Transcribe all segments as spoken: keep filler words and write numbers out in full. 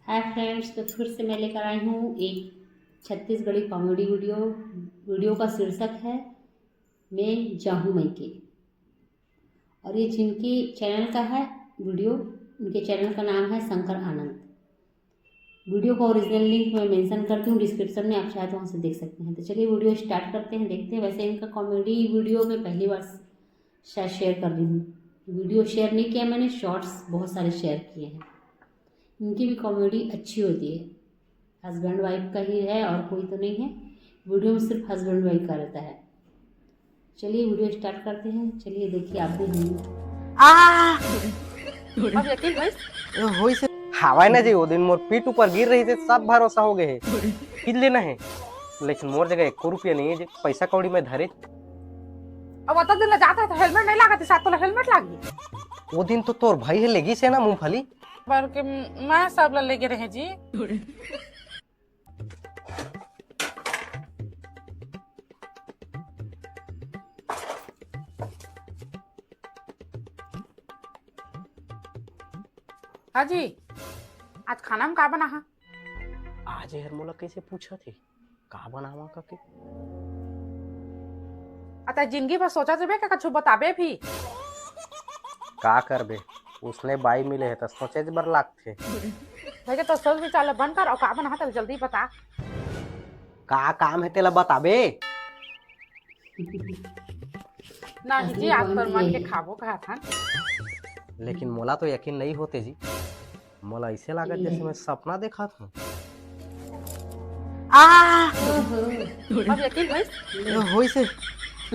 Hi friends, तो फिर से मैं लेकर आई हूँ एक छत्तीसगढ़ी कॉमेडी वीडियो। वीडियो का शीर्षक है मैं जाहूँ मइके। और ये जिनके चैनल का है वीडियो, उनके चैनल का नाम है शंकर आनंद। वीडियो का ओरिजिनल लिंक मैं मेंशन करती हूँ डिस्क्रिप्शन में, आप चाहे तो वहाँ से देख सकते हैं। तो चलिए वीडियो स्टार्ट करते हैं, देखते हैं। वैसे इनका कॉमेडी वीडियो मैं पहली बार शायद शेयर कर रही हूँ, वीडियो शेयर नहीं किया मैंने, शॉर्ट्स बहुत सारे शेयर किए हैं। इनकी भी कॉमेडी अच्छी होती है, हस्बैंड वाइफ का ही है और कोई तो नहीं है। वीडियो में सिर्फ हस्बैंड वाइफ का रहता है। चलिए वीडियो स्टार्ट करते हैं। चलिए देखिए आप भी हम। आ अब यकीन होइस? होइस। हवय ना जी, वो दिन मोर पीठ ऊपर गिर रही थे, सब भरोसा हो गए है। पी लेना है, लेकिन मोर जगह एको रुपया नहीं है जी, पैसा कौड़ी मैं धरे। अब ओतका दिन ला जात रहे तो हेलमेट नहीं लागत, साथ तोला हेलमेट लागी। वो दिन तो तोर भाई है लेगी से ना मूंगफली। बल्कि मैं सब ला लेगे रहे जी। हाँ जी, आज खाना में का बना हा? आज हर मोला कैसे पूछत हे, का बनावा कके? अतै जिंदगी भर सोचत रहिबे के कछु बताबे भी? का करबे, उसने बाई मिले हे त सोचे बर लागथे। भैया तो सोच विचार ला बंद कर और का बना हा तेला जल्दी बता। का काम है तेला बताबे? नहीं जी, आज तोर मन के खाबो कहत हन। लेकिन मोला तो यकीन नहीं होते जी, मोला ऐसे लागत जैसे मैं सपना देखत हूँ। आ अब यकीन होइस? होइस हे।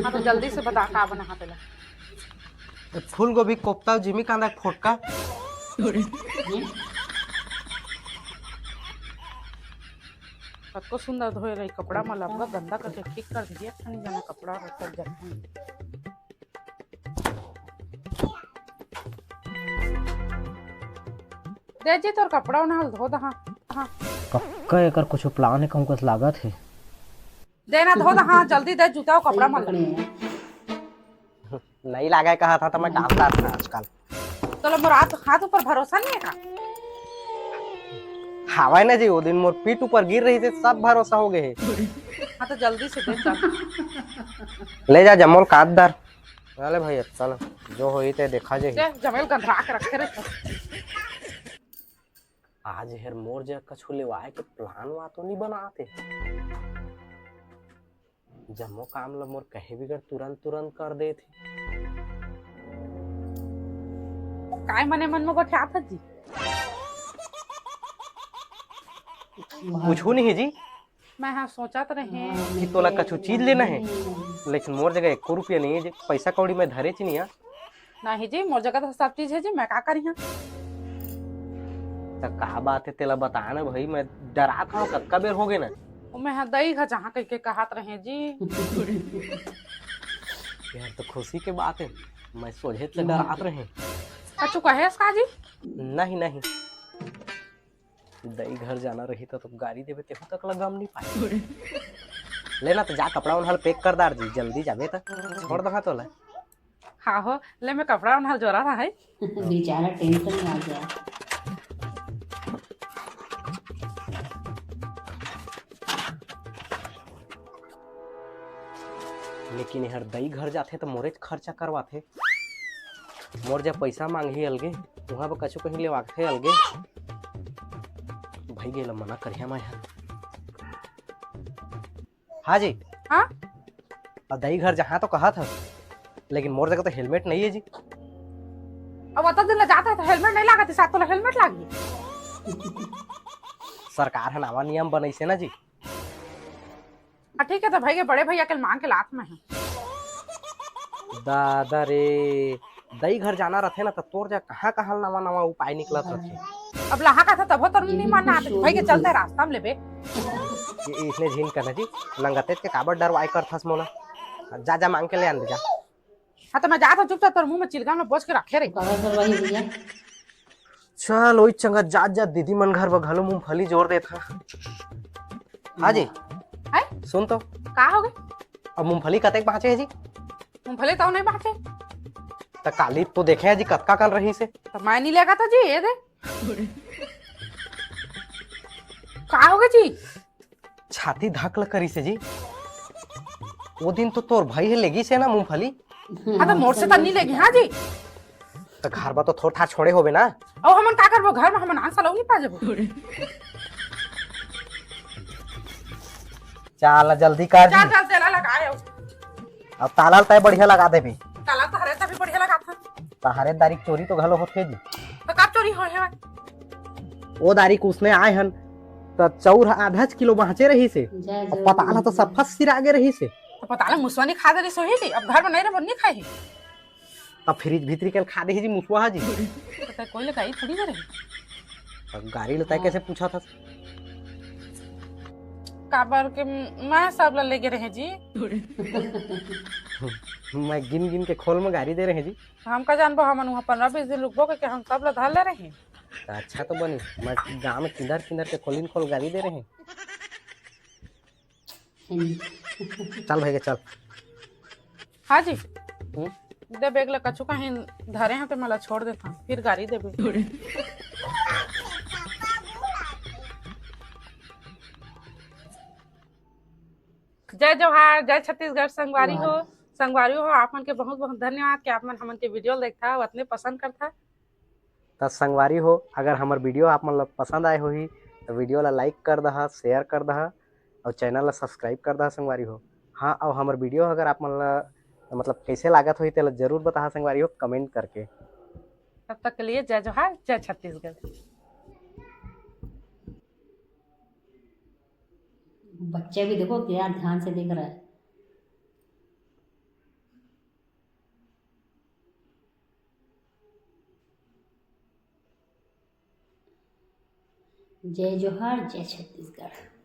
हाँ तो जल्दी से बता का बना हा तेला। फूल गोभी, कोफ्ता, जिमी कांदा के फोटका। कतको सुंदर धोए रही कपड़ा, मन ला पूरा गंदा करके ठीक कर दिए। अच्छा नहीं जाना कपड़ा रखल जाता है। दे जी तोर कपड़ा उन्हा ल धो दहा। हाँ। पक्का एकर कुछ प्लान है कहूँ कस लागत है। देना धो दहा, जल्दी दे जूता और कपड़ा मन ला। नहीं लागे कहा था तो मैं डालता था आजकल। तोला मोर हाथ ऊपर भरोसा नहीं है का? हवय ना जी, वो दिन मोर पीठ ऊपर गिर रही थे, सब भरोसा हो गए है। हाँ तो जल्दी से दे चल। ले जा जमोल कादर। अरे भाई चल, जो होई ते देखा जाही। दे जमेल गंधरा के रखे रहे। आज हेर मोर जग कछु लेवाए के प्लान वा तो नहीं बनाते। जम्मो काम ल मोर कहे बिगर तुरंत तुरंत कर देथे। काय मने मन म गोठियात हस जी? कुछू नहीं जी। मैं हा सोचत रहे कि तोला कछु चीज लेना है, लेकिन मोर जगह एको रुपया नहीं है जी, पैसा कौड़ी मैं धरेच नहीं आ। नहीं जी, मोर जगह तो सब चीज है जी, मैं का करिहा? त का बात है, तेला बता ना भाई, मैं डरात हूँ, कतका बेर हो गए ना। ओ, मैं हा दई घर जहाँ कह के कहत रहे जी। यार, तो खुशी के बात है, मैं सोझे से डरात रहे। कछु कहेस का जी? नहीं, नहीं। दई घर जाना रही तो, तो गारी देवे, तेहू तक ला गम नहीं पाए। लेना तो जा, कपड़ा उन्हा ल पैक कर दार जी, जल्दी जाबे त छोड़ दहा तोला। हाँ हो, ले मैं कपड़ा उन्हा ल जोरा रहा है। बेचारा टेंशन में आ गया। लेकिन हर दई घर जाथे तो मोरेच खर्चा करवाथे। मोर जब पैसा मांगही अलगे, उहाँ पर कछु कहीं लेवाथे अलगे। भाई गेला मना करिया मैं हर। हाँ जी। हाँ? अब दई घर जहाँ तो कहा था, लेकिन मोर जगह तो हेलमेट नहीं है जी। अब अतक दिन ले जाता है तो हेलमेट नहीं लागत, साथ तोला हेलमेट लागी। सरकार है नवा नियम बनैसे ना जी। हाँ, ठीक है, तो भाई के बड़े भैया के मांग के लात में है। दादा रे, दई घर जाना रथे ना, त तोर जा कहाँ कहाँ नवा नवा उपाय निकलत रथे। अब लहा का था तभो तोर नहीं मानना, आप भाई के चलते रास्ता में लेबे। ये इसने झिन करना जी, नंगतेज के काबर डरवाई करथस मोला। जा जा मांग के ले आन दे जा। हाँ, तो मैं जात हूँ चुपचाप, तोर मुंह में चिलगम में बोझ के रखे रही। चल ओई चंगा, जात जात दीदी मन घर बर घलो मूंगफली जोर देत हा। हाँ जी। हैं? सुन तो। का हो गए? अब मूंगफली कतेक बाँचे हे जी? मूंगफली तो नहीं बाँचे। त काली तो देखे हे जी, कतका कन रहिसे। त मैं नहीं लेगा था जी, ये दे। का होगे जी? छाती धक ल करिसे जी। वो दिन तो तोर भाई हे लेगिसे ना मूंगफली। हाँ, तो मोर से तो नहीं लेगी, हाँ जी। तो घर में तो थोर थार छोड़े होबे ना। अउ हमन का करबो घर में, हमन आन सलऊ नहीं पा जबो। चाल जल्दी कर चल जी। चल चल, लगा आयो। अब ताला ल तय बढ़िया लगा देबे। ताला तो हरे तभी बढ़िया लगा था। तहरे दारी के चोरी तो घलो होथे जी। तो कब चोरी होय हे? वो दारी के उसने आए हन, त चौर ह आधाच किलो बाँचे रहिसे। जय अब पताल ह तो सब फस सिरा गे रहिसे। तो पताल मुसवा नहीं खा दे रही सोही जी, अब घर में नहीं रहे, नहीं खाई। तब फ्रिज भीतरी के खा दे जी मुसवा जी। तो तय कोई ले गाड़ी थोड़ी दे रही। अब गाड़ी लेता है, कैसे पूछा था? काबर के मैं सब ला लेगे रहे जी। मैं गिन गिन के खोल में गाड़ी दे रहे जी। हम का जानबो, हमन वहाँ पन्द्रह बीस दिन रुकबो करके हम सब ला धर ले रहे। त अच्छा तो बनी, मैं गाँव में किंधर किंधर के खोलिन खोल गाड़ी दे रहे। चल भैया चल। हाँ जी। हम्म? दे बेग ला, कछु कहीं धरे हैं तो मला छोड़ देता, फिर गाड़ी देबे। जय जोहार, जय छत्तीसगढ़। संगवारी हो, संगवारी हो, आप मन के बहुत बहुत धन्यवाद कि आप मन हमन के वीडियो देखता, उतने पसंद करता। त संगवारी हो, अगर हमर वीडियो आप मन ला पसंद आए होही, त वीडियो ला लाइक कर दहा, शेयर कर दहा, अउ चैनल ला सब्सक्राइब कर दहा संगवारी हो। हाँ, अउ हमर वीडियो अगर आप मन ला, मतलब, कैसे लागत होही, तेला जरूर बताहा संगवारी हो, कमेंट करके। तब तक के लिए जय जोहार, जय छत्तीसगढ़। बच्चा भी देखो क्या ध्यान से देख रहा है। जय जोहार, जय छत्तीसगढ़।